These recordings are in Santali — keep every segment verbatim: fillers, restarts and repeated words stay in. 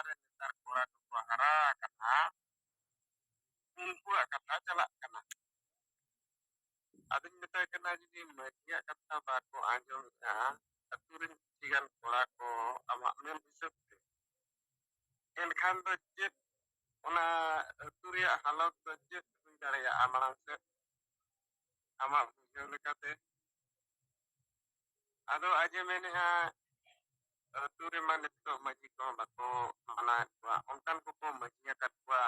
ᱨᱮ ᱱᱮᱛᱟᱨ ᱠᱚᱲᱟ ᱠᱚᱠᱚ ᱦᱟᱨᱟ ᱟᱠᱟᱱᱟ, ᱩᱱᱠᱩᱣᱟᱜ ᱠᱟᱛᱷᱟ ᱪᱟᱞᱟᱜ ᱠᱟᱱᱟ᱾ ᱟᱫᱚᱧ ᱢᱮᱛᱟᱭ ᱠᱟᱱᱟ, ᱡᱩᱫᱤ ᱢᱟᱹᱡᱷᱤᱭᱟᱜ ᱠᱟᱛᱷᱟ ᱵᱟᱠᱚ ᱟᱸᱡᱚᱢᱮᱫᱼᱟ ᱟᱹᱛᱩ ᱨᱮᱱ ᱠᱤᱪᱷᱤ ᱜᱟᱱ ᱠᱚᱲᱟ ᱠᱚ ᱟᱢᱟᱜ ᱢᱮᱱ ᱦᱤᱥᱟᱹᱵ ᱛᱮ, ᱮᱱᱠᱷᱟᱱ ᱫᱚ ᱪᱮᱫ ᱚᱱᱟ ᱟᱹᱛᱩ ᱨᱮᱭᱟᱜ ᱦᱟᱞᱚᱛ ᱫᱚ ᱪᱮᱫ ᱦᱩᱭ ᱫᱟᱲᱮᱭᱟᱜᱼᱟ ᱢᱟᱲᱟᱝ ᱥᱮᱫ ᱟᱢᱟᱜ ᱵᱩᱡᱷᱟᱹᱣ ᱞᱮᱠᱟᱛᱮ? ᱟᱫᱚ ᱟᱡ ᱮ ᱢᱮᱱᱮᱫᱼᱟ, ᱟᱹᱛᱩ ᱨᱮᱢᱟ ᱱᱤᱛᱚᱜ ᱢᱟᱹᱡᱷᱤ ᱠᱚᱦᱚᱸ ᱵᱟᱠᱚ ᱢᱟᱱᱟᱣᱮᱫ ᱠᱚᱣᱟ, ᱚᱱᱠᱟᱱ ᱠᱚᱠᱚ ᱢᱟᱹᱡᱷᱤ ᱟᱠᱟᱫ ᱠᱚᱣᱟ,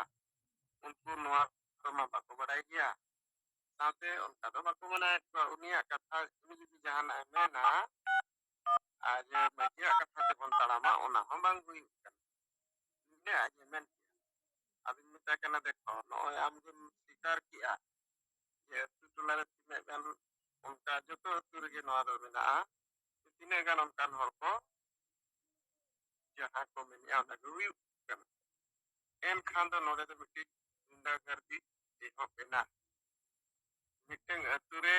ᱩᱱᱠᱩ ᱱᱚᱣᱟ ᱠᱚᱢᱟ ᱵᱟᱠᱚ ᱵᱟᱲᱟᱭ ᱜᱮᱭᱟ᱾ ᱥᱟᱶᱛᱮ ᱚᱱᱠᱟ ᱫᱚ ᱵᱟᱠᱚ ᱢᱟᱱᱟᱣᱮᱫ ᱠᱚᱣᱟ᱾ ᱩᱱᱤᱭᱟᱜ ᱠᱟᱛᱷᱟ, ᱩᱱᱤ ᱡᱩᱫᱤ ᱡᱟᱦᱟᱱᱟᱜ ᱮ ᱢᱮᱱᱟ, ᱟᱨ ᱡᱮ ᱢᱟᱹᱡᱷᱤᱭᱟᱜ ᱠᱟᱛᱷᱟ ᱛᱮᱵᱚᱱ ᱛᱟᱲᱟᱢᱟ, ᱚᱱᱟ ᱦᱚᱸ ᱵᱟᱝ ᱦᱩᱭᱩᱜ ᱠᱟᱱᱟ᱾ ᱤᱱᱟᱹ ᱟᱡ ᱮ ᱢᱮᱱ ᱠᱮᱫᱟ᱾ ᱟᱫᱚᱧ ᱢᱮᱛᱟᱭ ᱠᱟᱱᱟ, ᱫᱮᱠᱷᱚ, ᱱᱚᱜᱼᱚᱭ ᱟᱢ ᱡᱮᱢ ᱥᱤᱠᱟᱨ ᱠᱮᱜᱼᱟ ᱡᱮ ᱟᱹᱛᱩ ᱴᱚᱞᱟ ᱨᱮ ᱛᱤᱱᱟᱹᱜ ᱜᱟᱱ ᱚᱱᱠᱟ, ᱡᱚᱛᱚ ᱟᱹᱛᱩ ᱨᱮᱜᱮ ᱱᱚᱣᱟ ᱫᱚ ᱢᱮᱱᱟᱜᱼᱟ, ᱛᱤᱱᱟᱹᱜ ᱜᱟᱱ ᱚᱱᱠᱟᱱ ᱦᱚᱲ ᱠᱚ ᱡᱟᱦᱟᱸ ᱠᱚ ᱢᱮᱱᱮᱜᱼᱟ, ᱚᱱᱟ ᱜᱮ ᱦᱩᱭᱩᱜ ᱠᱟᱱᱟ᱾ ᱮᱱᱠᱷᱟᱱ ᱫᱚ ᱱᱚᱰᱮ ᱫᱚ ᱢᱤᱫᱴᱤᱡ ᱜᱩᱱᱰᱟᱜᱟᱨᱫᱤ ᱮᱦᱚᱵ ᱮᱱᱟ᱾ ᱢᱤᱫᱴᱟᱝ ᱟᱹᱛᱩ ᱨᱮ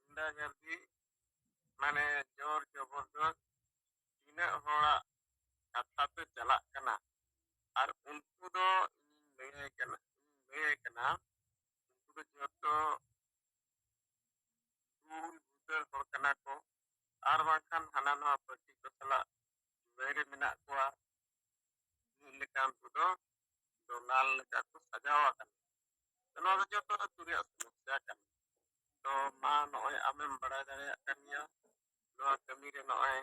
ᱜᱩᱱᱰᱟᱜᱟᱨᱫᱤ, ᱢᱟᱱᱮ ᱡᱳᱨ ᱡᱚᱵᱚᱨᱫᱚᱥ ᱛᱤᱱᱟᱹᱜ ᱦᱚᱲᱟᱜ ᱠᱟᱛᱷᱟ ᱛᱮ ᱪᱟᱞᱟᱜ ᱠᱟᱱᱟ᱾ ᱟᱨ ᱩᱱᱠᱩ ᱫᱚ ᱤᱧᱤᱧ ᱞᱟᱹᱭᱟᱭ ᱠᱟᱱᱟ, ᱤᱧᱤᱧ ᱞᱟᱹᱭᱟᱭ ᱠᱟᱱᱟ, ᱩᱱᱠᱩ ᱫᱚ ᱡᱚᱛᱚ ᱫᱩᱞ ᱵᱷᱩᱛᱟᱹᱲ ᱦᱚᱲ ᱠᱟᱱᱟ ᱠᱚ, ᱟᱨ ᱵᱟᱝᱠᱷᱟᱱ ᱦᱟᱱᱟ ᱱᱚᱣᱟ ᱯᱟᱹᱨᱥᱤ ᱠᱚ ᱥᱟᱞᱟᱜ ᱡᱩᱲᱟᱹᱭ ᱨᱮ ᱢᱮᱱᱟᱜ ᱠᱚᱣᱟ᱾ ᱢᱤᱫ ᱞᱮᱠᱟᱱ ᱠᱚᱫᱚ ᱫᱚᱞᱟᱞ ᱞᱮᱠᱟ ᱠᱚ ᱥᱟᱡᱟᱣ ᱟᱠᱟᱱᱟ᱾ ᱛᱚ, ᱱᱚᱣᱟ ᱫᱚ ᱡᱚᱛᱚ ᱟᱹᱛᱩ ᱨᱮᱭᱟᱜ ᱥᱚᱢᱚᱥᱥᱟ ᱠᱟᱱᱟ᱾ ᱛᱚ, ᱢᱟ ᱱᱚᱜᱼᱚᱭ ᱟᱢᱮᱢ ᱵᱟᱲᱟᱭ ᱫᱟᱲᱮᱭᱟᱜ ᱠᱟᱱ ᱜᱮᱭᱟ, ᱱᱚᱣᱟ ᱠᱟᱹᱢᱤ ᱨᱮ ᱱᱚᱜᱼᱚᱭ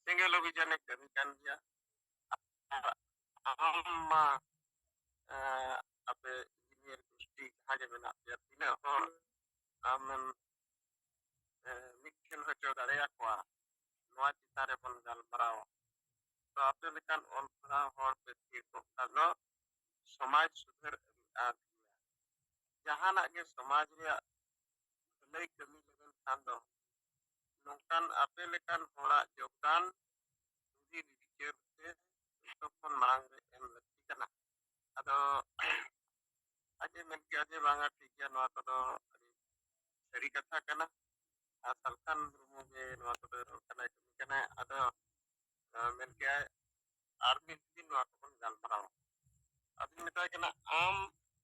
ᱥᱮᱸᱜᱮᱞ ᱚᱵᱷᱤᱡᱟᱱᱮ ᱠᱟᱹᱢᱤ ᱠᱟᱱ ᱜᱮᱭᱟ᱾ ᱟᱨ ᱟᱢ ᱢᱟ, ᱮᱸ, ᱟᱯᱮ ᱤᱧᱡᱤᱱᱤᱭᱟᱨ ᱜᱩᱥᱴᱤ ᱡᱟᱦᱟᱸ ᱜᱮ ᱢᱮᱱᱟᱜ ᱯᱮᱭᱟ, ᱛᱤᱱᱟᱹᱜ ᱦᱚᱲ ᱟᱢᱮᱢ, ᱮᱸ, ᱢᱤᱫ ᱴᱷᱮᱱ ᱦᱚᱪᱚ ᱫᱟᱲᱮᱭᱟᱠᱚᱣᱟ, ᱱᱚᱣᱟ ᱪᱮᱛᱟᱱ ᱨᱮᱵᱚᱱ ᱜᱟᱞᱢᱟᱨᱟᱣᱟ᱾ ᱛᱚ, ᱟᱯᱮ ᱞᱮᱠᱟᱱ ᱚᱞ ᱯᱟᱲᱦᱟᱣ ᱦᱚᱲ ᱯᱮ ᱛᱷᱤᱨ ᱠᱚᱜ ᱠᱷᱟᱱ ᱫᱚ ᱥᱚᱢᱟᱡᱽ ᱥᱩᱫᱷᱟᱹᱨ ᱟᱹᱨᱤ ᱟᱨ ᱡᱟᱦᱟᱱᱟᱜ ᱜᱮ ᱥᱚᱢᱟᱡᱽ ᱨᱮᱭᱟᱜ ᱵᱷᱟᱹᱞᱟᱹᱭ ᱠᱟᱹᱢᱤ ᱞᱟᱹᱜᱤᱫ ᱠᱷᱟᱱ ᱫᱚ ᱱᱚᱝᱠᱟᱱ ᱟᱯᱮ ᱞᱮᱠᱟᱱ ᱦᱚᱲᱟᱜ ᱡᱳᱜᱽᱫᱟᱱ ᱡᱩᱫᱤ ᱵᱤᱪᱟᱹᱨ ᱛᱮ ᱡᱚᱛᱚ ᱠᱷᱚᱱ ᱢᱟᱲᱟᱝ ᱨᱮ ᱮᱢ ᱞᱟᱹᱠᱛᱤ ᱠᱟᱱᱟ᱾ ᱟᱫᱚ ᱟᱡ ᱮ ᱢᱮᱱ ᱠᱮᱜᱼᱟ ᱡᱮ, ᱵᱟᱝᱟ, ᱴᱷᱤᱠ ᱜᱮᱭᱟ, ᱱᱚᱣᱟ ᱠᱚᱫᱚ ᱟᱹᱰᱤ ᱥᱟᱹᱨᱤ ᱠᱟᱛᱷᱟ ᱠᱟᱱᱟ᱾ ᱟᱨ ᱥᱟᱞᱠᱷᱟᱱ ᱢᱩᱨᱢᱩ ᱜᱮ ᱱᱚᱣᱟ ᱠᱚᱫᱚ ᱨᱚᱲ ᱠᱟᱱᱟᱭ, ᱠᱟᱹᱢᱤ ᱠᱟᱱᱟᱭ᱾ ᱟᱫᱚ, ᱟᱸ, ᱢᱮᱱ ᱠᱮᱜᱼᱟᱭ, ᱟᱨ ᱢᱤᱫ ᱫᱤᱱ ᱱᱚᱣᱟ ᱠᱚᱵᱚᱱ ᱜᱟᱞᱢᱟᱨᱟᱣᱟ᱾ ᱟᱫᱚᱧ ᱢᱮᱛᱟᱭ ᱠᱟᱱᱟ, ᱟᱢ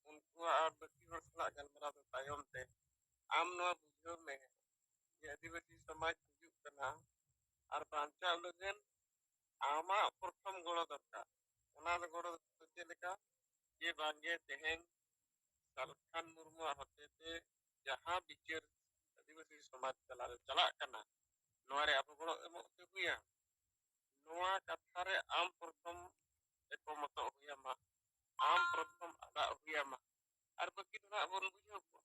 ᱩᱱᱠᱩᱣᱟᱜ ᱟᱨ ᱵᱟᱹᱠᱤ ᱦᱚᱲ ᱥᱟᱞᱟᱜ ᱜᱟᱞᱢᱟᱨᱟᱣ ᱫᱚ ᱛᱟᱭᱚᱢ ᱛᱮ, ᱟᱢ ᱱᱚᱣᱟ ᱵᱩᱡᱷᱟᱹᱣ ᱢᱮ ᱡᱮ ᱟᱹᱫᱤᱵᱟᱹᱥᱤ ᱥᱚᱢᱟᱡᱽ ᱦᱤᱡᱩᱜ ᱠᱟᱱᱟ ᱟᱨ ᱵᱟᱧᱪᱟᱣ ᱞᱟᱹᱜᱤᱫ ᱟᱢᱟᱜ ᱯᱨᱚᱛᱷᱚᱢ ᱜᱚᱲᱚ ᱫᱚᱨᱠᱟᱨ᱾ ᱚᱱᱟ ᱫᱚ ᱜᱚᱲᱚ ᱫᱚ ᱪᱮᱫ ᱞᱮᱠᱟ? ᱡᱮ ᱵᱟᱝᱜᱮ ᱛᱮᱦᱮᱧ ᱥᱟᱞᱠᱷᱟᱱ ᱢᱩᱨᱢᱩᱣᱟᱜ ᱦᱚᱛᱮᱛᱮ ᱡᱟᱦᱟᱸ ᱵᱤᱪᱟᱹᱨ ᱟᱹᱫᱤᱵᱟᱹᱥᱤ ᱥᱚᱢᱟᱡᱽ ᱛᱟᱞᱟᱨᱮ ᱪᱟᱞᱟᱜ ᱠᱟᱱᱟ, ᱱᱚᱣᱟ ᱨᱮ ᱟᱵᱚ ᱜᱚᱲᱚ ᱮᱢᱚᱜ ᱛᱮ ᱦᱩᱭᱟ᱾ ᱱᱚᱣᱟ ᱠᱟᱛᱷᱟ ᱨᱮ ᱟᱢ ᱯᱨᱚᱛᱷᱚᱢ ᱮᱠᱚᱢᱚᱛᱚᱜ ᱦᱩᱭᱟᱢᱟ, ᱟᱢ ᱯᱨᱚᱛᱷᱚᱢ ᱟᱫᱟᱜ ᱦᱩᱭᱟᱢᱟ, ᱟᱨ ᱵᱟᱹᱠᱤ ᱫᱚ ᱱᱟᱜ ᱵᱚᱱ ᱵᱩᱡᱷᱟᱹᱣ ᱠᱚᱣᱟ᱾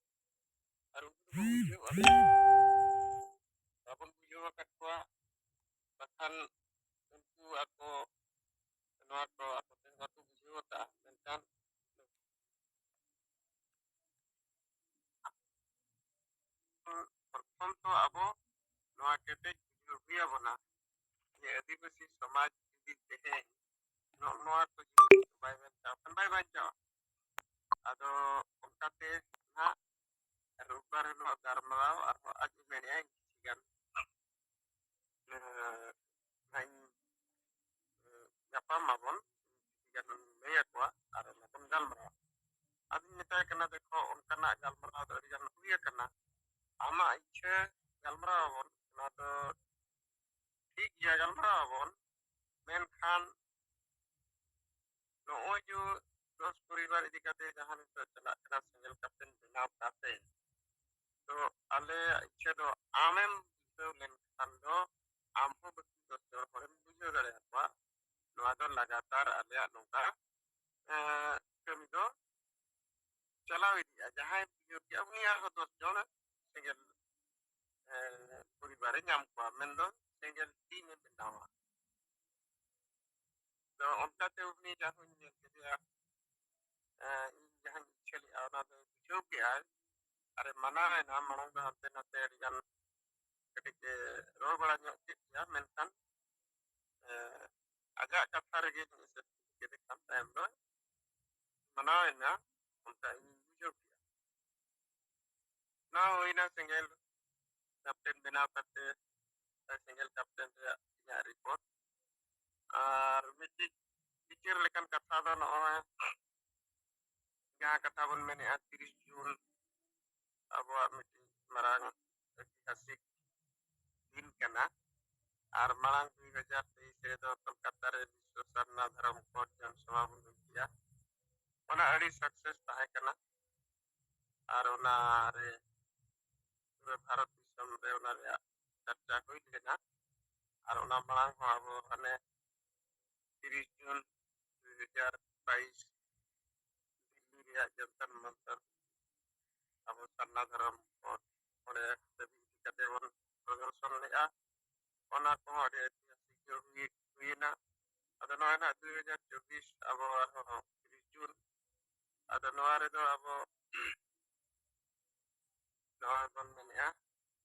ᱟᱨ ᱩᱱᱠᱩ ᱫᱚᱠᱚ ᱵᱩᱡᱷᱟᱹᱣᱟ᱾ ᱵᱟᱵᱚᱱ ᱵᱩᱡᱷᱟᱹᱣ ᱟᱠᱟᱫ ᱠᱚᱣᱟ, ᱵᱟᱠᱷᱟᱱ ᱩᱱᱠᱩ ᱟᱠᱚ ᱱᱚᱣᱟ ᱠᱚ ᱟᱠᱚ ᱛᱮ ᱵᱟᱠᱚ ᱵᱩᱡᱷᱟᱹᱣ ᱟᱠᱟᱫᱼᱟ᱾ ᱢᱮᱱᱠᱷᱟᱱ ᱯᱨᱚᱛᱷᱚᱢ ᱫᱚ ᱟᱵᱚ ᱱᱚᱣᱟ ᱠᱮᱴᱮᱡ ᱵᱩᱡᱷᱟᱹᱣ ᱦᱩᱭ ᱟᱵᱚᱱᱟ ᱡᱮ ᱟᱹᱫᱤᱵᱟᱹᱥᱤ ᱥᱚᱢᱟᱡᱽ ᱡᱩᱫᱤ ᱛᱮᱦᱮᱧ ᱱᱚᱜᱼᱚ ᱱᱚᱣᱟ ᱠᱚ ᱡᱤᱱᱤᱥ ᱵᱟᱭ ᱵᱟᱧᱪᱟᱣ ᱠᱷᱟᱱ ᱵᱟᱭ ᱵᱟᱧᱪᱟᱣᱟ᱾ ᱟᱫᱚ ᱚᱱᱠᱟᱛᱮ ᱱᱟᱦᱟᱜ ᱨᱳᱵᱵᱟᱨ ᱦᱤᱞᱳᱜ ᱜᱟᱞᱢᱟᱨᱟᱣ ᱟᱨᱦᱚᱸ ᱟᱡ ᱢᱮᱱᱮᱫᱼᱟᱭ ᱠᱤᱪᱷᱩ ᱜᱟᱱ, ᱮᱸ, ᱱᱟᱦᱟᱜ ᱤᱧ, ᱮᱸ, ᱧᱟᱯᱟᱢ ᱟᱵᱚᱱ, ᱠᱤᱪᱷᱩ ᱜᱟᱱ ᱞᱟᱹᱭ ᱟᱠᱚᱣᱟ ᱟᱨ ᱚᱱᱟ ᱵᱚᱱ ᱜᱟᱞᱢᱟᱨᱟᱣᱟ᱾ ᱟᱫᱚᱧ ᱢᱮᱛᱟᱭ ᱠᱟᱱᱟ, ᱫᱮᱠᱷᱚ, ᱚᱱᱠᱟᱱᱟᱜ ᱜᱟᱞᱢᱟᱨᱟᱣ ᱫᱚ ᱟᱹᱰᱤ ᱜᱟᱱ ᱦᱩᱭ ᱟᱠᱟᱱᱟ, ᱟᱢᱟᱜ ᱤᱪᱪᱷᱟᱹ ᱜᱟᱞᱢᱟᱨᱟᱣ ᱟᱵᱚᱱ, ᱚᱱᱟ ᱫᱚ ᱴᱷᱤᱠ ᱜᱮᱭᱟ, ᱜᱟᱞᱢᱟᱨᱟᱣ ᱟᱵᱚᱱ, ᱢᱮᱱᱠᱷᱟᱱ ᱱᱚᱜᱼᱚᱭ ᱡᱮ ᱫᱚᱥ ᱯᱚᱨᱤᱵᱟᱨ ᱤᱫᱤ ᱠᱟᱛᱮ ᱡᱟᱦᱟᱸ ᱱᱤᱛᱚᱜ ᱪᱟᱞᱟᱜ ᱠᱟᱱᱟ ᱥᱮᱸᱜᱮᱞ ᱠᱟᱯᱴᱮᱱ ᱵᱮᱱᱟᱣ ᱠᱟᱛᱮ, ᱛᱚ ᱟᱞᱮᱭᱟᱜ ᱤᱪᱪᱷᱟᱹ ᱫᱚ ᱟᱢᱮᱢ ᱵᱩᱡᱷᱟᱹᱣ ᱞᱮᱱᱠᱷᱟᱱ ᱫᱚ ᱟᱢ ᱦᱚᱸ ᱵᱟᱹᱠᱤ ᱫᱚᱥ ᱡᱚᱱ ᱦᱚᱲᱮᱢ ᱵᱩᱡᱷᱟᱹᱣ ᱫᱟᱲᱮᱭᱟᱠᱚᱣᱟ᱾ ᱱᱚᱣᱟ ᱫᱚ ᱞᱟᱜᱟᱛᱟᱨ ᱟᱞᱮᱭᱟᱜ ᱱᱚᱝᱠᱟ, ᱮᱸ, ᱠᱟᱹᱢᱤ ᱫᱚ ᱪᱟᱞᱟᱣ ᱤᱫᱤᱜᱼᱟ᱾ ᱡᱟᱦᱟᱸᱭ ᱵᱩᱡᱷᱟᱹᱣ ᱠᱮᱜᱼᱟ, ᱩᱱᱤ ᱟᱨᱦᱚᱸ ᱫᱚᱥ ᱡᱚᱱ ᱥᱮᱸᱜᱮᱞ, ᱮᱸ, ᱯᱚᱨᱤᱵᱟᱨᱮ ᱧᱟᱢ ᱠᱚᱣᱟ, ᱢᱮᱱᱫᱚ ᱥᱮᱸᱜᱮᱞ ᱴᱤᱢᱮ ᱵᱮᱱᱟᱣᱟ᱾ ᱛᱚ ᱚᱱᱠᱟᱛᱮ ᱩᱱᱤ ᱡᱟᱦᱟᱸᱧ ᱧᱮᱞ ᱠᱮᱫᱮᱭᱟ, ᱮᱸ, ᱤᱧ ᱡᱟᱦᱟᱸᱧ ᱤᱪᱪᱷᱟᱹ ᱞᱮᱫᱼᱟ, ᱚᱱᱟ ᱫᱚ ᱵᱩᱡᱷᱟᱹᱣ ᱠᱮᱜᱼᱟᱭ ᱟᱨᱮ ᱢᱟᱱᱟᱣᱮᱱᱟ᱾ ᱢᱟᱲᱟᱝ ᱫᱚ ᱦᱟᱱᱛᱮ ᱱᱟᱛᱮ ᱟᱹᱰᱤᱜᱟᱱ ᱠᱟᱹᱴᱤᱡ ᱮ ᱨᱚᱲ ᱵᱟᱲᱟ ᱧᱚᱜ ᱠᱮᱫ ᱜᱮᱭᱟ, ᱢᱮᱱᱠᱷᱟᱱ, ᱮᱸ, ᱟᱡᱟᱜ ᱠᱟᱛᱷᱟ ᱨᱮᱜᱮ ᱢᱤᱫ ᱥᱮᱫ ᱠᱮᱫᱮ ᱠᱷᱟᱱ ᱛᱟᱭᱚᱢ ᱫᱚ ᱢᱟᱱᱟᱣᱮᱱᱟ, ᱚᱱᱠᱟ ᱤᱧ ᱵᱩᱡᱷᱟᱹᱣ ᱠᱮᱜᱼᱟ᱾ ᱱᱚᱣᱟ ᱦᱩᱭᱱᱟ ᱥᱮᱸᱜᱮᱞ ᱠᱟᱯᱴᱮᱱ ᱵᱮᱱᱟᱣ ᱠᱟᱛᱮ, ᱥᱮᱸᱜᱮᱞ ᱠᱟᱯᱴᱮᱱ ᱨᱮᱭᱟᱜ ᱤᱧᱟᱹᱜ ᱨᱤᱯᱳᱨᱴ᱾ ᱟᱨ ᱵᱤᱪᱟᱹᱨ ᱞᱮᱠᱟᱱ ᱠᱟᱛᱷᱟ ᱫᱚ ᱱᱚᱜᱼᱚᱭ ᱡᱟᱦᱟᱸ ᱠᱟᱛᱷᱟ ᱵᱚᱱ ᱢᱮᱱᱮᱫᱼᱟ, ᱛᱤᱨᱤᱥ ᱡᱩᱱ ᱟᱵᱚᱣᱟᱜ ᱢᱤᱫᱴᱤᱡ ᱢᱟᱨᱟᱝ ᱤᱛᱤᱦᱟᱥᱤᱠ ᱫᱤᱱ ᱠᱟᱱᱟ᱾ ᱟᱨ ᱢᱟᱲᱟᱝ ᱫᱩᱭ ᱦᱟᱡᱟᱨ ᱛᱮᱭᱤᱥ ᱨᱮᱫᱚ ᱠᱳᱞᱠᱟᱛᱟ ᱨᱮ ᱵᱤᱥᱥᱚ ᱥᱟᱨᱱᱟ ᱫᱷᱚᱨᱚᱢ ᱠᱳᱰ ᱡᱚᱱ ᱥᱚᱵᱷᱟ ᱵᱚᱱ ᱦᱩᱭ ᱠᱮᱜᱼᱟ᱾ ᱚᱱᱟ ᱟᱹᱰᱤ ᱥᱟᱠᱥᱮᱥ ᱛᱟᱦᱮᱸ ᱠᱟᱱᱟ᱾ ᱟᱨ ᱚᱱᱟ ᱨᱮ ᱯᱩᱨᱟᱹ ᱵᱷᱟᱨᱚᱛ ᱫᱤᱥᱚᱢ ᱨᱮ ᱚᱱᱟ ᱨᱮᱭᱟᱜ ᱪᱟᱨᱪᱟ ᱦᱩᱭ ᱞᱮᱱᱟ᱾ ᱟᱨ ᱚᱱᱟ ᱢᱟᱲᱟᱝ ᱦᱚᱸ ᱟᱵᱚ ᱦᱟᱱᱮ ᱛᱤᱨᱤᱥ ᱡᱩᱱ ᱫᱩ ᱦᱟᱡᱟᱨ ᱵᱟᱭᱤᱥ ᱫᱤᱞᱞᱤ ᱨᱮᱭᱟᱜ ᱡᱚᱱᱛᱚᱨ ᱢᱚᱱᱛᱚᱨ ᱟᱵᱚ ᱥᱟᱨᱱᱟ ᱫᱷᱚᱨᱚᱢ ᱠᱳᱰ ᱚᱸᱰᱮ ᱫᱟᱹᱵᱤ ᱤᱫᱤ ᱠᱟᱛᱮ ᱵᱚᱱ ᱯᱨᱚᱫᱚᱨᱥᱚᱱ ᱞᱮᱫᱼᱟ᱾ ᱚᱱᱟ ᱠᱚᱦᱚᱸ ᱟᱹᱰᱤ ᱟᱹᱰᱤ ᱜᱮ ᱦᱩᱭ, ᱦᱩᱭᱮᱱᱟ᱾ ᱟᱫᱚ ᱱᱚᱜᱼᱚᱭ ᱱᱟᱜ ᱫᱩ ᱦᱟᱡᱟᱨ ᱪᱚᱵᱵᱤᱥ ᱟᱵᱚ ᱟᱨᱦᱚᱸ ᱛᱤᱨᱤᱥ ᱡᱩᱱ, ᱟᱫᱚ ᱱᱚᱣᱟ ᱨᱮᱫᱚ ᱟᱵᱚ ᱱᱚᱣᱟ ᱵᱚᱱ ᱢᱮᱱᱮᱫᱼᱟ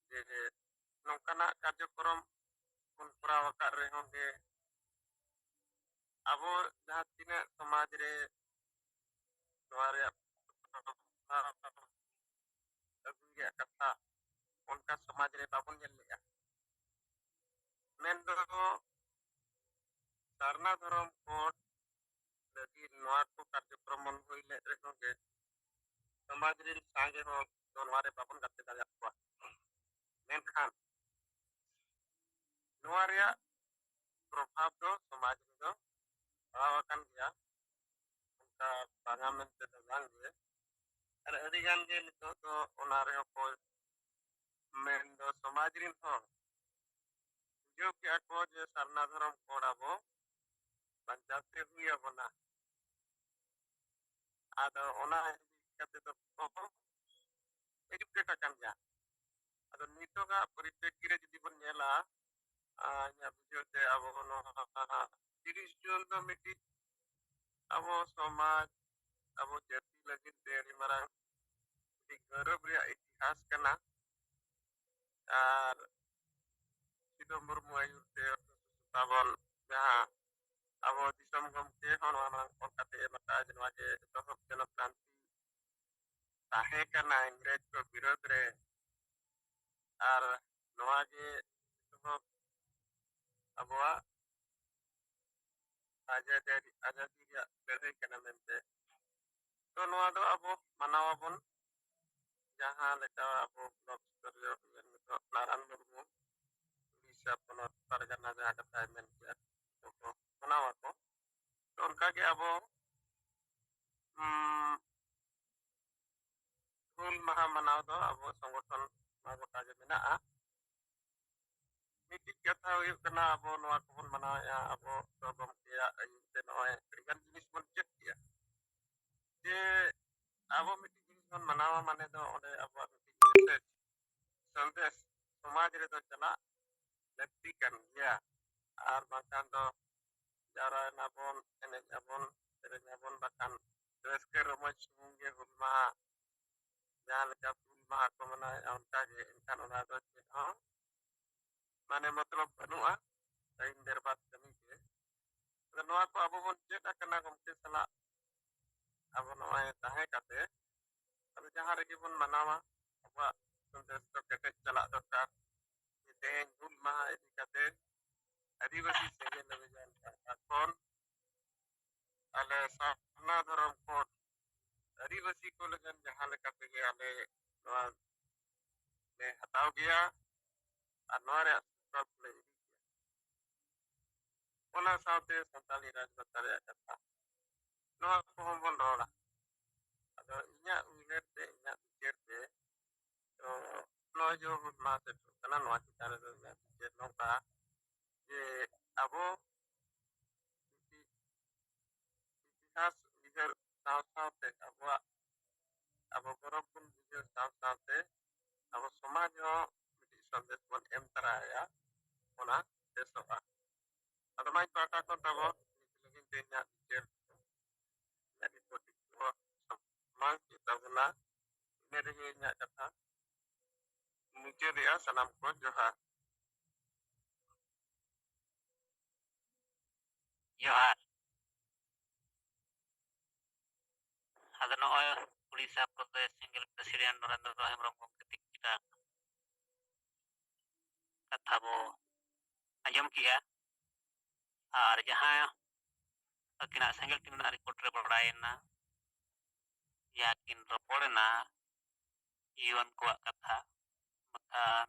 ᱡᱮ ᱱᱚᱝᱠᱟᱱᱟᱜ ᱠᱟᱨᱡᱚᱠᱨᱚᱢ ᱵᱚᱱ ᱠᱚᱨᱟᱣ ᱟᱠᱟᱫ ᱨᱮᱦᱚᱸ ᱜᱮ ᱟᱵᱚ ᱡᱟᱦᱟᱸ ᱛᱤᱱᱟᱹᱜ ᱥᱚᱢᱟᱡᱽ ᱨᱮ ᱱᱚᱣᱟ ᱨᱮᱭᱟᱜ ᱟᱹᱜᱩ ᱨᱮᱭᱟᱜ ᱠᱟᱛᱷᱟ ᱚᱱᱠᱟ ᱥᱚᱢᱟᱡᱽ ᱨᱮ ᱵᱟᱵᱚᱱ ᱧᱮᱞ ᱞᱮᱫᱼᱟ᱾ ᱢᱮᱱᱫᱚ ᱥᱟᱨᱱᱟ ᱫᱷᱚᱨᱚᱢ ᱠᱳᱰ ᱞᱟᱹᱜᱤᱫ ᱱᱚᱣᱟ ᱠᱚ ᱠᱟᱨᱡᱚᱠᱨᱚᱢ ᱵᱚᱱ ᱦᱩᱭ ᱞᱮᱫ ᱨᱮᱦᱚᱸ ᱜᱮ ᱥᱚᱢᱟᱡᱽ ᱨᱮᱱ ᱥᱟᱸᱜᱮ ᱦᱚᱲ ᱫᱚ ᱱᱚᱣᱟ ᱨᱮ ᱵᱟᱵᱚᱱ ᱜᱟᱛᱮ ᱫᱟᱲᱮᱭᱟᱜ ᱠᱚᱣᱟ᱾ ᱢᱮᱱᱠᱷᱟᱱ ᱱᱚᱣᱟ ᱨᱮᱭᱟᱜ ᱯᱨᱚᱵᱷᱟᱵᱽ ᱫᱚ ᱥᱚᱢᱟᱡᱽ ᱨᱮᱫᱚ ᱯᱟᱲᱟᱣ ᱟᱠᱟᱱ ᱜᱮᱭᱟ, ᱚᱱᱠᱟ ᱵᱟᱝᱟ ᱢᱮᱱᱛᱮ ᱫᱚ ᱵᱟᱝ ᱜᱮ᱾ ᱟᱨ ᱟᱹᱰᱤ ᱜᱟᱱ ᱜᱮ ᱱᱤᱛᱚᱜ ᱫᱚ ᱚᱱᱟ ᱨᱮᱦᱚᱸ ᱠᱚ ᱢᱮᱱᱫᱚ ᱥᱚᱢᱟᱡᱽ ᱨᱮᱱ ᱦᱚᱲ ᱵᱩᱡᱷᱟᱹᱣ ᱠᱮᱜᱼᱟ ᱠᱚ ᱡᱮ ᱥᱟᱨᱱᱟ ᱫᱷᱚᱨᱚᱢ ᱠᱳᱰ ᱟᱵᱚ ᱵᱟᱧᱪᱟᱣ ᱛᱮ ᱦᱩᱭ ᱟᱵᱚᱱᱟ᱾ ᱟᱫᱚ ᱚᱱᱟ ᱤᱫᱤ ᱠᱟᱛᱮ ᱫᱚ ᱠᱚ ᱮᱡᱩᱠᱮᱴ ᱟᱠᱟᱱ ᱜᱮᱭᱟ᱾ ᱟᱫᱚ ᱱᱤᱛᱚᱜᱟᱜ ᱯᱚᱨᱤᱯᱮᱠᱠᱷᱤ ᱨᱮ ᱡᱩᱫᱤ ᱵᱚᱱ ᱧᱮᱞᱟ, ᱟᱨ ᱤᱧᱟᱹᱜ ᱵᱩᱡᱷᱟᱹᱣ ᱛᱮ ᱟᱵᱚ ᱱᱚᱣᱟ ᱛᱤᱨᱤᱥ ᱡᱩᱱ ᱫᱚ ᱢᱤᱫᱴᱤᱡ ᱟᱵᱚ ᱥᱚᱢᱟᱡᱽ, ᱟᱵᱚ ᱡᱟᱹᱛᱤ ᱞᱟᱹᱜᱤᱫ ᱛᱮ ᱟᱹᱰᱤ ᱢᱟᱨᱟᱝ ᱢᱤᱫᱴᱤᱡ ᱜᱚᱨᱚᱵᱽ ᱨᱮᱭᱟᱜ ᱤᱛᱤᱦᱟᱥ ᱠᱟᱱᱟ᱾ ᱟᱨ ᱥᱤᱫᱷᱩ ᱢᱩᱨᱢᱩ ᱟᱹᱭᱩᱨ ᱛᱮ ᱛᱟᱵᱚᱱ ᱡᱟᱦᱟᱸ ᱟᱵᱚ ᱫᱤᱥᱚᱢ ᱜᱚᱢᱠᱮ ᱦᱚᱸ ᱱᱚᱣᱟ ᱢᱟᱲᱟᱝ ᱚᱞ ᱠᱟᱛᱮ ᱮᱢ ᱟᱠᱟᱫᱼᱟ ᱡᱮ ᱱᱚᱣᱟ ᱡᱮ ᱮᱛᱚᱦᱚᱵ ᱡᱚᱱᱚ ᱠᱨᱟᱱᱛᱤ ᱛᱟᱦᱮᱸ ᱠᱟᱱᱟ ᱤᱝᱨᱮᱡᱽ ᱠᱚ ᱵᱤᱨᱳᱫᱷ ᱨᱮ᱾ ᱟᱨ ᱱᱚᱣᱟ ᱜᱮ ᱮᱛᱚᱦᱚᱵ ᱟᱵᱚᱣᱟᱜ ᱟᱡᱟᱫᱤ ᱟᱡᱟᱫᱤ ᱨᱮᱭᱟᱜ ᱞᱟᱹᱲᱦᱟᱹᱭ ᱠᱟᱱᱟ ᱢᱮᱱᱛᱮ᱾ ᱛᱚ ᱱᱚᱣᱟ ᱫᱚ ᱟᱵᱚ ᱢᱟᱱᱟᱣ ᱟᱵᱚᱱ, ᱡᱟᱦᱟᱸ ᱞᱮᱠᱟ ᱟᱵᱚ ᱵᱞᱚᱠ ᱥᱛᱚᱨᱤᱭᱚ ᱱᱤᱛᱚᱜ ᱱᱟᱨᱟᱱ ᱢᱩᱨᱢᱩ ᱩᱲᱤᱥᱥᱟ ᱯᱚᱱᱚᱛ ᱯᱟᱨᱜᱟᱱᱟ ᱡᱟᱦᱟᱸ ᱠᱟᱛᱷᱟᱭ ᱢᱮᱱ ᱠᱮᱫᱟ, ᱛᱚ ᱠᱚ ᱢᱟᱱᱟᱣ ᱟᱠᱚ᱾ ᱛᱚ ᱚᱱᱠᱟᱜᱮ ᱟᱵᱚ ᱩᱸ, ᱦᱩᱞ ᱢᱟᱦᱟ ᱢᱟᱱᱟᱣ ᱫᱚ ᱟᱵᱚ ᱥᱚᱝᱜᱚᱴᱷᱚᱱ ᱢᱟ ᱜᱚᱴᱟ ᱜᱮ ᱢᱮᱱᱟᱜᱼᱟ᱾ ᱢᱤᱫᱴᱤᱡ ᱠᱟᱛᱷᱟ ᱦᱩᱭᱩᱜ ᱠᱟᱱᱟ, ᱟᱵᱚ ᱱᱚᱣᱟ ᱠᱚᱵᱚᱱ ᱢᱟᱱᱟᱣᱮᱫᱼᱟ, ᱟᱵᱚ ᱫᱚ ᱜᱚᱢᱠᱮᱭᱟᱜ ᱟᱹᱭᱩᱨ ᱛᱮ ᱱᱚᱜᱼᱚᱭ ᱟᱹᱰᱤᱜᱟᱱ ᱡᱤᱱᱤᱥ ᱵᱚᱱ ᱪᱮᱫ ᱠᱮᱜᱼᱟ᱾ ᱡᱮ ᱟᱵᱚ ᱢᱤᱫᱴᱤᱡ ᱡᱤᱱᱤᱥ ᱵᱚᱱ ᱢᱟᱱᱟᱣᱟ ᱢᱟᱱᱮ ᱫᱚ ᱚᱸᱰᱮ ᱟᱵᱚᱣᱟᱜ ᱢᱤᱫᱴᱤᱡ ᱢᱮᱥᱮᱡᱽ, ᱥᱟᱸᱫᱮᱥ ᱥᱚᱢᱟᱡᱽ ᱨᱮᱫᱚ ᱪᱟᱞᱟᱜ ᱞᱟᱹᱠᱛᱤ ᱠᱟᱱ ᱜᱮᱭᱟ᱾ ᱟᱨ ᱵᱟᱝᱠᱷᱟᱱ ᱫᱚ ᱡᱟᱣᱨᱟᱭᱮᱱᱟ ᱵᱚᱱ, ᱮᱱᱮᱡ ᱟᱵᱚᱱ, ᱥᱮᱨᱮᱧ ᱟᱵᱚᱱ, ᱵᱟᱠᱷᱟᱱ ᱨᱟᱹᱥᱠᱟᱹ ᱨᱚᱢᱚᱡᱽ ᱥᱩᱢᱩᱝ ᱜᱮ ᱦᱩᱞ ᱢᱟᱦᱟ ᱡᱟᱦᱟᱸ ᱞᱮᱠᱟ ᱦᱩᱞ ᱢᱟᱦᱟ ᱠᱚ ᱢᱟᱱᱟᱣᱮᱫᱼᱟ ᱚᱱᱠᱟ ᱜᱮ, ᱮᱱᱠᱷᱟᱱ ᱚᱱᱟ ᱫᱚ ᱪᱮᱫ ᱦᱚᱸ ᱢᱟᱱᱮ ᱢᱚᱛᱞᱚᱵ ᱵᱟᱹᱱᱩᱜᱼᱟ, ᱴᱟᱭᱤᱢ ᱵᱮᱨᱵᱟᱫ ᱠᱟᱹᱢᱤ ᱜᱮ᱾ ᱟᱫᱚ ᱱᱚᱣᱟ ᱠᱚ ᱟᱵᱚ ᱵᱚᱱ ᱪᱮᱫ ᱟᱠᱟᱱᱟ ᱜᱚᱢᱠᱮ ᱥᱟᱞᱟᱜ ᱟᱵᱚ ᱱᱚᱜᱼᱚᱭ ᱛᱟᱦᱮᱸ ᱠᱟᱛᱮ, ᱟᱫᱚ ᱡᱟᱦᱟᱸ ᱨᱮᱜᱮ ᱵᱚᱱ ᱢᱟᱱᱟᱣᱟ ᱟᱵᱚᱣᱟᱜ ᱥᱚᱱᱫᱮᱥ ᱫᱚ ᱠᱮᱴᱮᱡ ᱪᱟᱞᱟᱜ ᱫᱚᱨᱠᱟᱨ᱾ ᱡᱮ ᱛᱮᱦᱮᱧ ᱦᱩᱞ ᱢᱟᱦᱟ ᱤᱫᱤ ᱠᱟᱛᱮ ᱟᱹᱫᱤᱵᱟᱹᱥᱤ ᱥᱮᱸᱜᱮᱞ ᱚᱵᱷᱤᱡᱟᱱ ᱯᱟᱦᱴᱟ ᱠᱷᱚᱱ ᱟᱞᱮ ᱥᱟᱨᱱᱟ ᱫᱷᱚᱨᱚᱢ ᱠᱳᱰ ᱟᱹᱫᱤᱵᱟᱹᱥᱤ ᱠᱚ ᱞᱟᱹᱜᱤᱫ ᱡᱟᱦᱟᱸ ᱞᱮᱠᱟ ᱛᱮᱜᱮ ᱟᱞᱮ ᱱᱚᱣᱟ ᱞᱮ ᱦᱟᱛᱟᱣ ᱜᱮᱭᱟ ᱟᱨ ᱱᱚᱣᱟ ᱨᱮᱭᱟᱜ ᱥᱩᱯᱟᱨ ᱞᱮ ᱤᱫᱤ ᱜᱮᱭᱟ᱾ ᱚᱱᱟ ᱥᱟᱶᱛᱮ ᱥᱟᱱᱛᱟᱲᱤ ᱨᱟᱡᱽᱵᱷᱟᱥᱟ ᱨᱮᱭᱟᱜ ᱠᱟᱛᱷᱟ, ᱱᱚᱣᱟ ᱠᱚᱦᱚᱸ ᱵᱚᱱ ᱨᱚᱲᱟ᱾ ᱟᱫᱚ ᱤᱧᱟᱹᱜ ᱩᱭᱦᱟᱹᱨ ᱛᱮ, ᱤᱧᱟᱹᱜ ᱵᱤᱪᱟᱹᱨ ᱛᱮ, ᱛᱚ ᱱᱚᱜᱼᱚᱭ ᱡᱮ ᱦᱩᱞ ᱢᱟᱦᱟ ᱥᱮᱴᱮᱨᱚᱜ ᱠᱟᱱᱟ, ᱱᱚᱣᱟ ᱪᱮᱛᱟᱱ ᱨᱮᱫᱚ ᱤᱧᱟᱹᱜ ᱵᱤᱪᱟᱹᱨ ᱱᱚᱝᱠᱟ ᱡᱮ ᱟᱵᱚ ᱡᱩᱫᱤ ᱤᱛᱤᱦᱟᱥ ᱩᱭᱦᱟᱹᱨ ᱥᱟᱶ ᱥᱟᱶᱛᱮ ᱟᱵᱚᱣᱟᱜ, ᱟᱵᱚ ᱜᱚᱨᱚᱵᱽ ᱵᱚᱱ ᱵᱩᱡᱷᱟᱹᱣ ᱥᱟᱶ ᱥᱟᱶᱛᱮ ᱟᱵᱚ ᱥᱚᱢᱟᱡᱽ ᱦᱚᱸ ᱢᱤᱫᱴᱤᱡ ᱥᱟᱸᱫᱮᱥ ᱵᱚᱱ ᱮᱢ ᱛᱚᱨᱟᱭᱟ, ᱚᱱᱟ ᱵᱮᱥᱚᱜᱼᱟ᱾ ᱟᱫᱚ ᱢᱟᱹᱭ ᱯᱟᱦᱴᱟ ᱠᱷᱚᱱ ᱛᱟᱵᱚ ᱱᱤᱛ ᱞᱟᱹᱜᱤᱫ ᱛᱮ ᱤᱧᱟᱹᱜ ᱵᱤᱪᱟᱹᱨ ᱫᱚ ᱤᱧᱟᱹᱜ ᱨᱤᱯᱳᱨᱴ ᱤᱧ ᱠᱚ ᱥᱟᱢᱟᱝ ᱠᱮᱫ ᱛᱟᱵᱚᱱᱟ᱾ ᱤᱱᱟᱹ ᱨᱮᱜᱮ ᱤᱧᱟᱹᱜ ᱠᱟᱛᱷᱟ ᱢᱩᱪᱟᱹᱫᱮᱜᱼᱟ᱾ ᱥᱟᱱᱟᱢ ᱠᱚ ᱡᱚᱦᱟᱨ᱾ ᱡᱚᱦᱟᱨ᱾ ᱟᱫᱚ ᱱᱚᱜᱼᱚᱭ ᱩᱲᱤᱥᱥᱟ ᱯᱨᱚᱫᱮᱥ ᱥᱤᱝᱜᱮᱞ ᱯᱨᱮᱥᱤᱰᱮᱱᱴ ᱱᱚᱨᱮᱱᱫᱨᱚ ᱦᱮᱢᱵᱨᱚᱢ ᱜᱚᱢᱠᱮ ᱛᱤᱠᱤᱱᱟᱜ ᱠᱟᱛᱷᱟ ᱵᱚ ᱟᱸᱡᱚᱢ ᱠᱮᱜᱼᱟ᱾ ᱟᱨ ᱡᱟᱦᱟᱸ ᱟᱹᱠᱤᱱᱟᱜ ᱥᱮᱸᱜᱮᱞ ᱴᱤᱢ ᱨᱮᱱᱟᱜ ᱨᱤᱯᱳᱨᱴ ᱨᱮ ᱵᱟᱲᱟᱭᱮᱱᱟ, ᱡᱟᱦᱟᱸ ᱠᱤᱱ ᱨᱚᱯᱚᱲᱮᱱᱟ ᱭᱩᱣᱟᱹᱱ ᱠᱚᱣᱟᱜ ᱠᱟᱛᱷᱟ, ᱵᱟᱠᱷᱟᱱ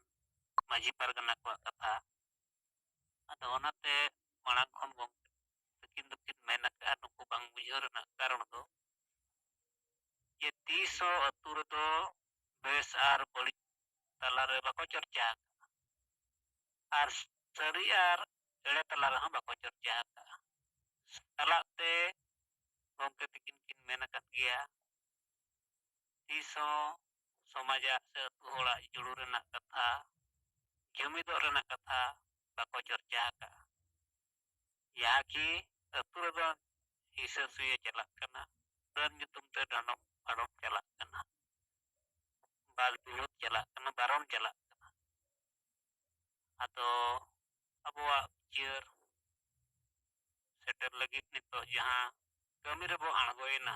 ᱢᱟᱹᱡᱷᱤ ᱯᱟᱨᱜᱟᱱᱟ ᱠᱚᱣᱟᱜ ᱠᱟᱛᱷᱟ᱾ ᱟᱫᱚ ᱚᱱᱟᱛᱮ ᱢᱟᱲᱟᱝ ᱠᱷᱚᱱ ᱜᱚᱢᱠᱮ ᱛᱟᱹᱠᱤᱱ ᱫᱚᱠᱤᱱ ᱢᱮᱱ ᱟᱠᱟᱫᱼᱟ, ᱱᱩᱠᱩ ᱵᱟᱝ ᱵᱩᱡᱷᱟᱹᱣ ᱨᱮᱱᱟᱜ ᱠᱟᱨᱚᱱ ᱫᱚ ᱡᱮ ᱛᱤᱥ ᱦᱚᱸ ᱟᱹᱛᱩ ᱨᱮᱫᱚ ᱵᱮᱥ ᱟᱨ ᱵᱟᱹᱲᱤᱡ ᱛᱟᱞᱟᱨᱮ ᱵᱟᱠᱚ ᱪᱚᱨᱪᱟ ᱟᱠᱟᱫᱼᱟ, ᱟᱨ ᱥᱟᱹᱨᱤ ᱟᱨ ᱮᱲᱮ ᱛᱟᱞᱟ ᱨᱮᱦᱚᱸ ᱵᱟᱠᱚ ᱪᱚᱨᱪᱟ ᱟᱠᱟᱫᱼᱟ᱾ ᱪᱟᱞᱟᱜ ᱛᱮ ᱜᱚᱢᱠᱮ ᱛᱟᱹᱠᱤᱱ ᱠᱤᱱ ᱢᱮᱱ ᱟᱠᱟᱫ ᱜᱮᱭᱟ, ᱛᱤᱥ ᱦᱚᱸ ᱥᱚᱢᱟᱡᱟᱜ ᱥᱮ ᱟᱹᱛᱩ ᱦᱚᱲᱟᱜ ᱡᱩᱲᱩ ᱨᱮᱱᱟᱜ ᱠᱟᱛᱷᱟ, ᱡᱩᱢᱤᱫᱚᱜ ᱨᱮᱱᱟᱜ ᱠᱟᱛᱷᱟ ᱵᱟᱠᱚ ᱪᱚᱨᱪᱟ ᱟᱠᱟᱫᱼᱟ᱾ ᱡᱟᱦᱟᱸ ᱠᱤ ᱟᱹᱛᱩ ᱨᱮᱫᱚ ᱦᱤᱥᱟᱹ ᱥᱩᱭᱟᱹ ᱪᱟᱞᱟᱜ ᱠᱟᱱᱟ, ᱰᱟᱹᱱ ᱧᱩᱛᱩᱢ ᱛᱮ ᱰᱷᱟᱰᱚᱢ ᱯᱷᱟᱰᱚᱢ ᱪᱟᱞᱟᱜ ᱠᱟᱱᱟ, ᱵᱟᱫ ᱵᱤᱨᱳᱫ ᱪᱟᱞᱟᱜ ᱠᱟᱱᱟ, ᱵᱟᱨᱚᱱ ᱪᱟᱞᱟᱜ ᱠᱟᱱᱟ᱾ ᱟᱫᱚ ᱟᱵᱚᱣᱟᱜ ᱵᱤᱪᱟᱹᱨ ᱥᱮᱴᱮᱨ ᱞᱟᱹᱜᱤᱫ ᱱᱤᱛᱚᱜ ᱡᱟᱦᱟᱸ ᱠᱟᱹᱢᱤ ᱨᱮᱵᱚ ᱟᱬᱜᱚᱭᱮᱱᱟ,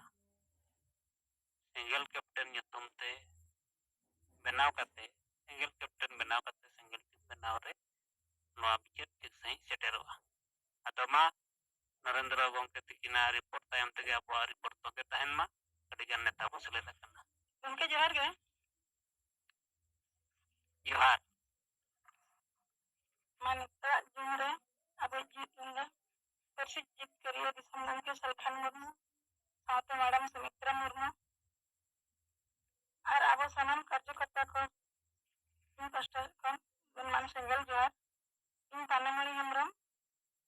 ᱥᱮᱸᱜᱮᱞ ᱠᱮᱯᱴᱮᱱ ᱧᱩᱛᱩᱢ ᱛᱮ ᱵᱮᱱᱟᱣ ᱠᱟᱛᱮ, ᱥᱮᱸᱜᱮᱞ ᱠᱮᱯᱴᱮᱱ ᱵᱮᱱᱟᱣ ᱠᱟᱛᱮ ᱥᱮᱸᱜᱮᱞ ᱴᱤᱢ ᱵᱮᱱᱟᱣ ᱨᱮ ᱱᱚᱣᱟ ᱵᱤᱪᱟᱹᱨ ᱴᱷᱤᱠ ᱥᱟᱺᱦᱤᱡ ᱥᱮᱴᱮᱨᱚᱜᱼᱟ᱾ ᱟᱫᱚ ᱢᱟ, ᱱᱚᱨᱮᱱᱫᱨᱚ ᱜᱚᱢᱠᱮ ᱛᱤᱠᱤᱱᱟᱜ ᱨᱤᱯᱳᱨᱴ ᱛᱟᱭᱚᱢ ᱛᱮᱜᱮ ᱟᱵᱚᱣᱟᱜ ᱨᱤᱯᱳᱨᱴ ᱛᱚᱸᱜᱮ ᱛᱟᱦᱮᱱ ᱢᱟ᱾ ᱟᱹᱰᱤ ᱜᱟᱱ ᱱᱮᱛᱟ ᱵᱚ ᱥᱮᱞᱮᱫ ᱟᱠᱟᱱᱟ᱾ ᱜᱚᱢᱠᱮ, ᱡᱚᱦᱟᱨ ᱜᱮ᱾ ᱡᱚᱦᱟᱨ᱾ ᱢᱟ, ᱱᱤᱛᱟᱜ ᱡᱤᱭᱚᱱ ᱨᱮ ᱟᱵᱚᱭᱤᱡ ᱡᱤᱛ ᱮᱸᱜᱟ, ᱯᱟᱹᱨᱥᱤ ᱡᱤᱛᱠᱟᱹᱨᱤᱭᱟᱹ ᱫᱤᱥᱚᱢ ᱜᱚᱢᱠᱮ ᱥᱟᱞᱠᱷᱟᱱ ᱢᱩᱨᱢᱩ ᱥᱟᱶᱛᱮ ᱢᱮᱰᱟᱢ ᱥᱩᱢᱤᱛᱨᱟ ᱢᱩᱨᱢᱩ ᱟᱨ ᱟᱵᱚ ᱥᱟᱱᱟᱢ ᱠᱟᱨᱡᱚᱠᱚᱨᱛᱟ ᱠᱚ ᱤᱧ ᱯᱟᱥᱴᱟ ᱥᱮᱫ ᱠᱷᱚᱱ ᱜᱩᱱᱢᱟᱱ ᱥᱮᱸᱜᱮᱞ ᱡᱚᱦᱟᱨ᱾ ᱤᱧ ᱯᱟᱱᱟᱢᱚᱬᱤ ᱦᱮᱢᱵᱨᱚᱢ,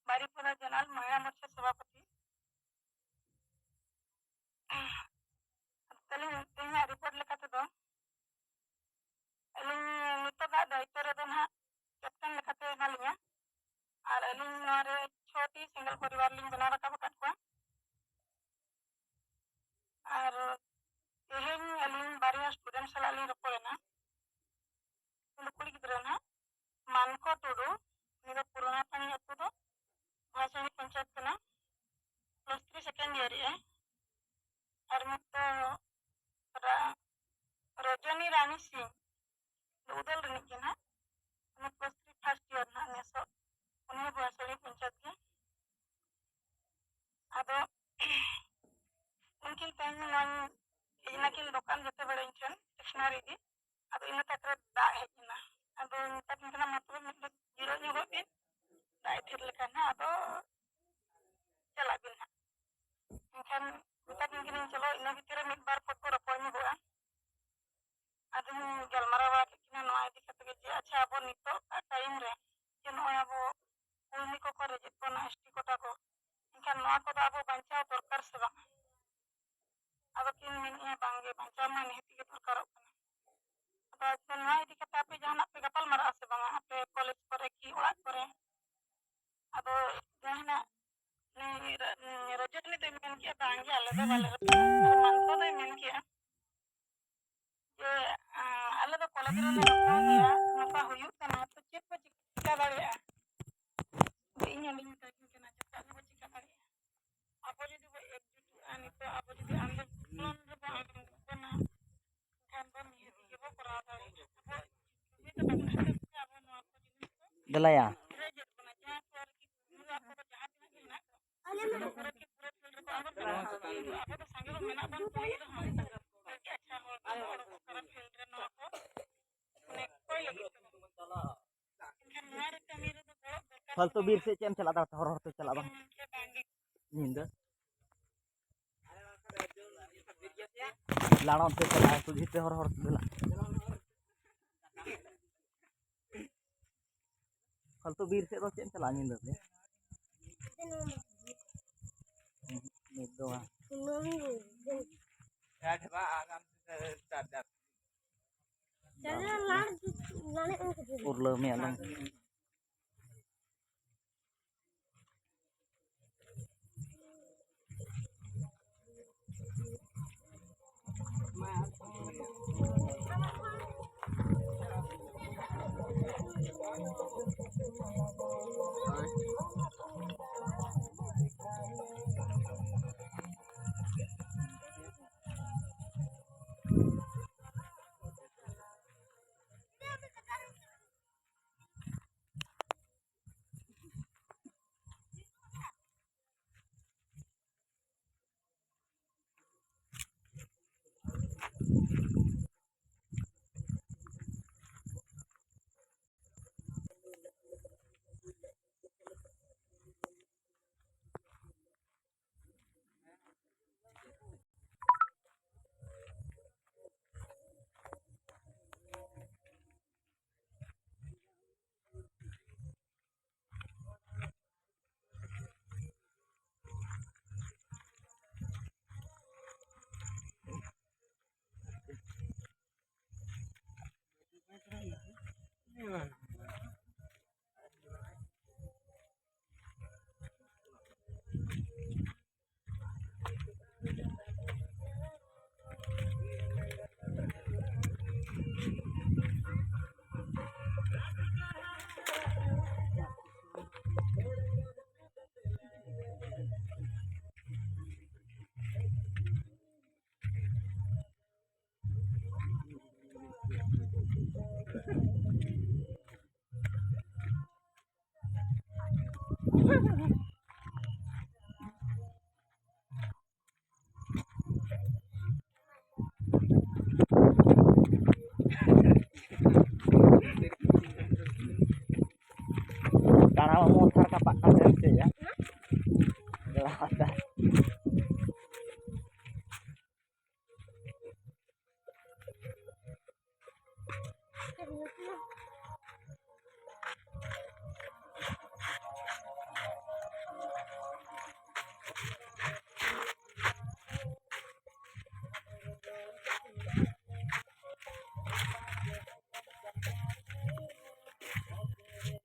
ᱵᱟᱨᱤᱯᱟᱫᱟ ᱡᱚᱱᱟᱞ ᱢᱚᱦᱤᱞᱟ ᱢᱳᱨᱪᱟ ᱥᱚᱵᱷᱟᱯᱚᱛᱤ᱾ ᱛᱟᱦᱞᱮ ᱛᱮᱦᱮᱧᱟᱜ ᱨᱤᱯᱳᱨᱴ ᱞᱮᱠᱟ ᱛᱮᱫᱚ, ᱟᱹᱞᱤᱧ ᱱᱤᱛᱚᱜᱟᱜ ᱫᱟᱭᱤᱛᱛᱚ ᱨᱮᱫᱚ ᱱᱟᱦᱟᱜ ᱠᱮᱯᱴᱮᱱ ᱞᱮᱠᱟᱛᱮ ᱦᱮᱱᱟᱞᱤᱧᱟ᱾ ᱟᱨ ᱟᱹᱞᱤᱧ ᱱᱚᱣᱟ ᱨᱮ ᱪᱷᱚᱴᱤ ᱥᱤᱝᱜᱮᱞ ᱯᱚᱨᱤᱵᱟᱨ ᱞᱤᱧ ᱵᱮᱱᱟᱣ ᱨᱟᱠᱟᱵ ᱟᱠᱟᱫ ᱠᱚᱣᱟ᱾ ᱟᱨ ᱛᱮᱦᱮᱧ ᱟᱹᱞᱤᱧ ᱵᱟᱨᱭᱟ ᱥᱴᱩᱰᱮᱱᱴ ᱥᱟᱞᱟᱜ ᱞᱤᱧ ᱨᱚᱯᱚᱲ ᱮᱱᱟ᱾ ᱩᱱᱠᱩ ᱠᱩᱲᱤ ᱜᱤᱫᱽᱨᱟᱹ ᱱᱟᱦᱟᱜ ᱢᱟᱱᱠᱚ ᱴᱩᱰᱩ, ᱩᱱᱤ ᱫᱚ ᱯᱩᱨᱟᱱᱟ ᱴᱟᱺᱰᱤ ᱟᱹᱛᱩ ᱫᱚ ᱵᱷᱚᱭᱟᱥᱟᱱᱤ ᱯᱚᱧᱪᱟᱭᱮᱛ ᱠᱟᱱᱟ᱾ ᱯᱞᱟᱥ ᱛᱷᱨᱤ ᱥᱮᱠᱮᱱᱰ ᱤᱭᱟᱨ ᱨᱮ᱾ ᱟᱨ ᱢᱤᱫ ᱫᱚ ᱨᱟ-, ᱨᱚᱡᱚᱱᱤ ᱨᱟᱱᱤ ᱥᱤᱝ, ᱩᱫᱟᱞ ᱨᱤᱱᱤᱡ ᱜᱮ ᱱᱟᱦᱟᱜ᱾ ᱩᱱᱤ ᱯᱞᱟᱥ ᱛᱷᱨᱤ ᱯᱷᱟᱥᱴ ᱤᱭᱟᱨ ᱱᱟᱦᱟᱜ ᱱᱮᱥᱚᱜ᱾ ᱩᱱᱤ ᱦᱚᱸ ᱵᱷᱚᱭᱟᱥᱟᱱᱤ ᱯᱚᱧᱪᱟᱭᱮᱛ ᱜᱮ᱾ ᱟᱫᱚ ᱩᱱᱠᱤᱱ ᱛᱮᱦᱮᱧ ᱱᱚᱣᱟᱧ ᱦᱮᱡ ᱮᱱᱟᱠᱤᱱ ᱫᱚᱠᱟᱱ ᱡᱚᱛᱚ ᱵᱮᱲᱟ ᱤᱧ ᱴᱷᱮᱱ ᱥᱴᱮᱥᱚᱱᱟᱨᱤ ᱜᱮ᱾ ᱟᱫᱚ ᱤᱱᱟᱹ ᱛᱟᱠ ᱨᱮ ᱫᱟᱜ ᱦᱮᱡ ᱮᱱᱟ᱾ ᱟᱫᱚ ᱢᱮᱛᱟ ᱠᱤᱱ ᱠᱟᱱᱟ, "ᱢᱟ ᱛᱚᱵᱮ ᱢᱤᱫ ᱜᱷᱟᱹᱲᱤᱡ ᱡᱤᱨᱟᱹᱜ ᱧᱚᱜᱚᱜ ᱵᱤᱱ, ᱫᱟᱜ ᱮ ᱛᱷᱤᱨ ᱞᱮᱠᱷᱟᱱ ᱦᱟᱸᱜ ᱟᱫᱚ ᱪᱟᱞᱟᱜ ᱵᱤᱱ ᱦᱟᱸᱜ᱾" ᱮᱱᱠᱷᱟᱱ ᱢᱮᱛᱟ ᱠᱤᱱ ᱠᱟᱹᱱᱟᱹᱧ, "ᱪᱚᱞᱚ ᱤᱱᱟᱹ ᱵᱷᱤᱛᱤᱨ ᱨᱮ ᱢᱤᱫ ᱵᱟᱨ ᱠᱚ ᱨᱚᱯᱚᱲ ᱧᱚᱜᱚᱜᱼᱟ᱾" ᱟᱫᱚᱧ ᱜᱟᱞᱢᱟᱨᱟᱣ ᱵᱟᱲᱟ ᱠᱮᱫ ᱠᱤᱱᱟ ᱱᱚᱣᱟ ᱤᱫᱤ ᱠᱟᱛᱮ ᱜᱮ ᱡᱮ, ᱟᱪᱪᱷᱟ, ᱟᱵᱚ ᱱᱤᱛᱚᱜ ᱴᱟᱭᱤᱢ ᱨᱮ ᱡᱮ ᱱᱚᱜᱼᱚᱭ ᱟᱵᱚ ᱠᱩᱲᱢᱤ ᱠᱚᱠᱚ ᱨᱮᱡᱮᱫ ᱵᱚᱱᱟ, ᱮᱥ ᱴᱤ ᱠᱳᱴᱟ ᱠᱚ, ᱮᱱᱠᱷᱟᱱ ᱱᱚᱣᱟ ᱠᱚᱫᱚ ᱟᱵᱚ ᱵᱟᱧᱪᱟᱣ ᱫᱚᱨᱠᱟᱨ ᱥᱮ ᱵᱟᱝ? ᱟᱫᱚ ᱠᱤᱱ ᱢᱮᱱᱮᱫᱼᱟ, "ᱵᱟᱝᱜᱮ, ᱵᱟᱧᱪᱟᱣ ᱢᱟ ᱱᱤᱦᱟᱹᱛ ᱜᱮ ᱫᱚᱨᱠᱟᱨᱚᱜ ᱠᱟᱱᱟ᱾" ᱟᱫᱚ ᱟᱪᱪᱷᱟ, ᱱᱚᱣᱟ ᱤᱫᱤ ᱠᱟᱛᱮ ᱟᱯᱮ ᱡᱟᱦᱟᱱᱟᱜ ᱯᱮ ᱜᱟᱯᱟᱞ ᱢᱟᱨᱟᱜᱼᱟ ᱥᱮ ᱵᱟᱝᱟ? ᱟᱯᱮ ᱠᱚᱞᱮᱡᱽ ᱠᱚᱨᱮ ᱠᱤ ᱚᱲᱟᱜ ᱠᱚᱨᱮ? ᱟᱫᱚ ᱡᱟᱦᱟᱱᱟᱜ ᱱᱩᱭ ᱨᱟ-, ᱱᱩᱭ ᱨᱚᱡᱚᱱᱤ ᱫᱚᱭ ᱢᱮᱱ ᱠᱮᱜᱼᱟ, "ᱵᱟᱝᱜᱮ, ᱟᱞᱮ ᱫᱚ ᱵᱟᱞᱮ ᱨᱟᱹᱯᱩᱫᱟ᱾" ᱟᱨ ᱢᱟᱱᱠᱚ ᱫᱚᱭ ᱢᱮᱱ ᱠᱮᱜᱼᱟ ᱡᱮ, ᱟᱸ, "ᱟᱞᱮ ᱫᱚ ᱠᱚᱞᱮᱡᱽ ᱨᱮᱞᱮ ᱨᱚᱯᱚᱲ ᱜᱮᱭᱟ, ᱱᱚᱝᱠᱟ ᱦᱩᱭᱩᱜ ᱠᱟᱱᱟ, ᱛᱚ ᱪᱮᱫ ᱠᱚ ᱪᱤᱠᱟ ᱫᱟᱲᱮᱭᱟᱜᱼᱟ?" ᱟᱫᱚ ᱤᱧ ᱦᱚᱸ ᱞᱤᱧ ᱢᱮᱛᱟ ᱠᱤᱱ ᱠᱟᱱᱟ, "ᱪᱮᱫ ᱦᱚᱸ ᱵᱟᱵᱚ ᱪᱤᱠᱟ ᱫᱟᱲᱮᱭᱟᱜᱼᱟ᱾ ᱟᱵᱚ ᱡᱩᱫᱤ ᱵᱚ ᱮᱠᱡᱩᱴᱚᱜᱼᱟ, ᱱᱤᱛᱚᱜ ᱟᱵᱚ ᱡᱩᱫᱤ ᱟᱱᱫᱳᱞᱚᱱ ᱨᱮᱵᱚ ᱟᱬᱜᱚᱱᱟ, ᱮᱱᱠᱷᱟᱱ ᱫᱚ ᱱᱤᱦᱟᱹᱛ ᱜᱮᱵᱚ ᱠᱚᱨᱟᱣ ᱫᱟᱲᱮᱭᱟᱜᱼᱟ᱾ ᱟᱵᱚ ᱡᱩᱢᱤᱫ ᱵᱟᱝ ᱠᱷᱟᱹᱛᱤᱨ ᱛᱮ ᱟᱵᱚ ᱱᱚᱣᱟ ᱠᱚ ᱡᱤᱱᱤᱥ ᱫᱚ ᱫᱮᱞᱟᱭᱟ᱾ ᱨᱮᱡᱮᱫ ᱵᱚᱱᱟ, ᱡᱟᱦᱟᱸ ᱠᱚ ᱟᱨᱠᱤ ᱯᱩᱨᱟᱹ ᱟᱠᱚ ᱡᱟᱦᱟᱸ ᱛᱤᱱᱟᱹᱜ ᱜᱮ ᱢᱮᱱᱟᱜ ᱠᱚᱣᱟ, ᱯᱩᱨᱟᱹ ᱠᱤ ᱯᱩᱨᱟᱹ ᱯᱷᱤᱞᱰ ᱨᱮᱠᱚ ᱟᱬᱜᱚᱱ ᱠᱟᱱᱟ᱾ ᱟᱵᱚ ᱫᱚ ᱥᱟᱸᱜᱮ ᱵᱚᱱ ᱢᱮᱱᱟᱜ ᱵᱚᱱ ᱛᱩᱞᱩᱡ ᱨᱮᱦᱚᱸ, ᱟᱪᱪᱷᱟ, ᱦᱚᱲ ᱠᱚ ᱚᱰᱚᱠᱚᱜ ᱠᱟᱱᱟ ᱯᱷᱤᱞᱰ ᱨᱮ, ᱱᱚᱣᱟ ᱠᱚ ᱢᱟᱱᱮ ᱠᱚᱭ ᱞᱟᱹᱜᱤᱫ ᱛᱮ᱾ ᱮᱱᱠᱷᱟᱱ ᱱᱚᱣᱟ ᱨᱮ ᱠᱟᱹᱢᱤ ᱨᱮᱫᱚ ᱜᱚᱲᱚ ᱫᱚᱨᱠᱟᱨ ᱯᱷᱟᱞᱛᱩ ᱵᱤᱨ ᱥᱮᱫ ᱪᱮᱫ ᱮᱢ ᱪᱟᱞᱟᱜ ᱫᱟ? ᱦᱚᱨ ᱦᱚᱨ ᱛᱮ ᱪᱟᱞᱟᱜ ᱵᱟᱝ᱾ ᱢᱮᱱᱠᱷᱟᱱ ᱵᱟᱝᱜᱮ᱾ ᱧᱤᱫᱟᱹ᱾ ᱞᱟᱲᱚᱢ ᱛᱮ ᱪᱟᱞᱟᱜᱼᱟ, ᱥᱚᱡᱷᱮ ᱛᱮ ᱦᱚᱨ ᱦᱚᱨ ᱛᱮ ᱫᱮᱞᱟ᱾ ᱯᱷᱟᱞᱛᱩ ᱵᱤᱨ ᱥᱮᱫ ᱫᱚ ᱪᱮᱫ ᱮᱢ ᱪᱟᱞᱟᱜᱼᱟ ᱧᱤᱫᱟᱹ ᱛᱮ? ᱱᱤᱛ ᱫᱚ ᱵᱟᱝ᱾ ᱩᱨᱞᱟᱹᱣ ᱢᱮ ᱟᱞᱚᱢ᱾ ᱠᱟᱲᱟ ᱢᱟᱢᱩ ᱚᱛᱷᱟᱨ ᱠᱟᱯᱟᱜ ᱠᱟᱱ ᱛᱟᱦᱮᱸᱱ ᱪᱮᱫ ᱭᱟ?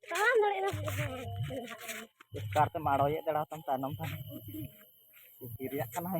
ᱛᱟᱲᱟᱢ ᱫᱟᱲᱮᱭᱟᱜᱼᱟ᱾ ᱮᱥᱠᱟᱨ ᱛᱮᱢ ᱟᱲᱚᱭᱮᱫ ᱫᱟᱲᱟ ᱛᱟᱢ ᱛᱟᱭᱱᱚᱢ ᱛᱟᱢ᱾ ᱪᱤᱠᱤ ᱨᱮᱭᱟᱜ ᱠᱟᱱᱟ᱾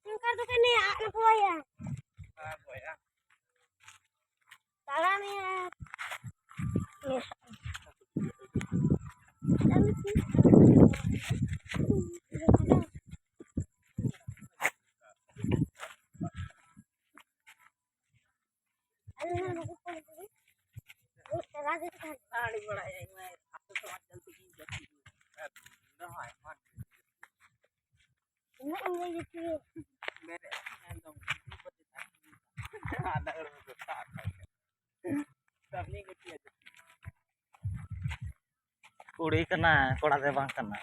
ᱚᱱᱠᱟ ᱫᱚ ᱠᱟᱹᱱᱟᱹᱧ ᱟᱫ ᱱᱟᱠᱚᱣᱟᱭᱟ᱾ ᱛᱟᱲᱟᱢᱮᱭᱟ᱾ ᱟᱹᱰᱤ ᱵᱟᱲᱟᱭᱟ, ᱤᱧ ᱢᱟ ᱟᱹᱛᱩ ᱥᱚᱢᱟᱡᱽ ᱧᱮᱞ ᱛᱮᱜᱮᱧ ᱡᱟᱹᱥᱛᱤ ᱜᱮ᱾ ᱤᱧ ᱦᱚᱸ ᱤᱧ ᱜᱮ ᱡᱟᱹᱥᱛᱤ ᱜᱮ᱾ ᱢᱮᱱᱮᱫ ᱛᱟᱦᱮᱸ ᱫᱚ, ᱟᱫᱚ ᱟᱹᱲᱩ ᱠᱚ ᱥᱟᱵ ᱠᱟᱜ ᱠᱷᱟᱡ᱾ ᱠᱟᱹᱢᱤ ᱜᱮ ᱪᱮᱫ? ᱠᱩᱲᱤ ᱠᱟᱱᱟ, ᱠᱚᱲᱟ ᱫᱚ ᱵᱟᱝ ᱠᱟᱱᱟ᱾